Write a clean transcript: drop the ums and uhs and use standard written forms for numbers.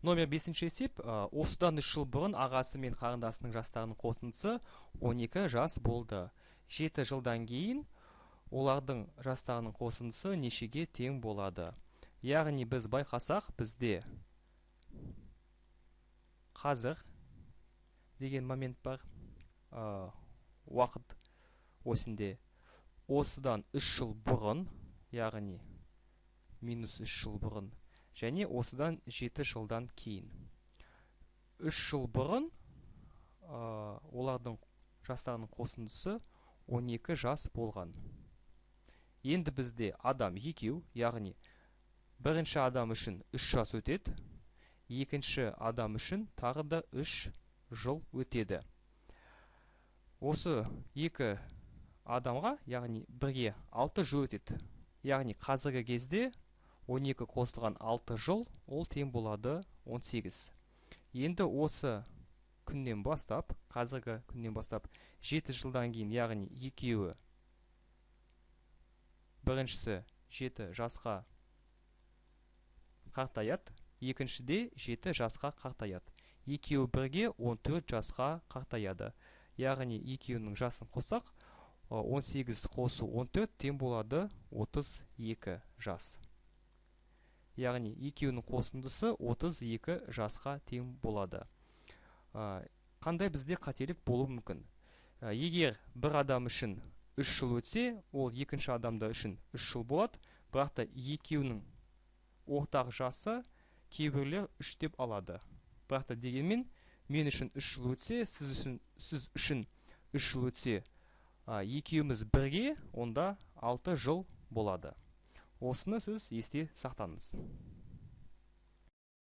Номер 5 есеп. Осыдан 3 жыл бұрын ағасы мен қарындасының жастарының қосындысы 12 жас болды. 7 жылдан кейін олардың жастарының қосындысы нешеге тең болады? Яғни біз байқасақ, бізде қазір деген момент бар, уақыт осінде. Осыдан 3 жыл бұрын, яғни минус 3 жыл бұрын, және осыдан 7 жылдан кейін. 3 жыл бұрын олардың жастарының қосындысы 12 жас болған. Енді бізде адам екеу, яғни бірінші адам үшін 3 жас өтеді, екінші адам үшін тағы да 3 жыл өтеді. Осы екі адамға, яғни бірге 6 жыл өтеді. Яғни қазіргі кезде 12 қосылған 6 жыл, ол тең болады 18. Енді осы күннен бастап, қазіргі күннен бастап 7 жылдан кейін, яғни екеуі, біріншісі 7 жасқа қартаяды, екіншіде 7 жасқа қартаяды. Екеуі бірге 14 жасқа қартаяды. Яғни екеуінің жасын қоссақ, 18 қосу 14 тең болады 32 жас. Яғни екеуінің қосындысы 32 жасқа тең болады. Қандай бізде қателік болуы мүмкін? Егер бір адам үшін 3 жыл өтсе, ол екінші адамда үшін 3 жыл болады, бірақ та екеуінің ортақ жасы кейбіреулер 3 деп алады. Бірақ та дегенмен, мен үшін 3 жыл өтсе, сіз үшін 3 жыл өтсе, екеуміз бірге, онда 6 жыл болады. Осыны сіз есте сақтаңыз.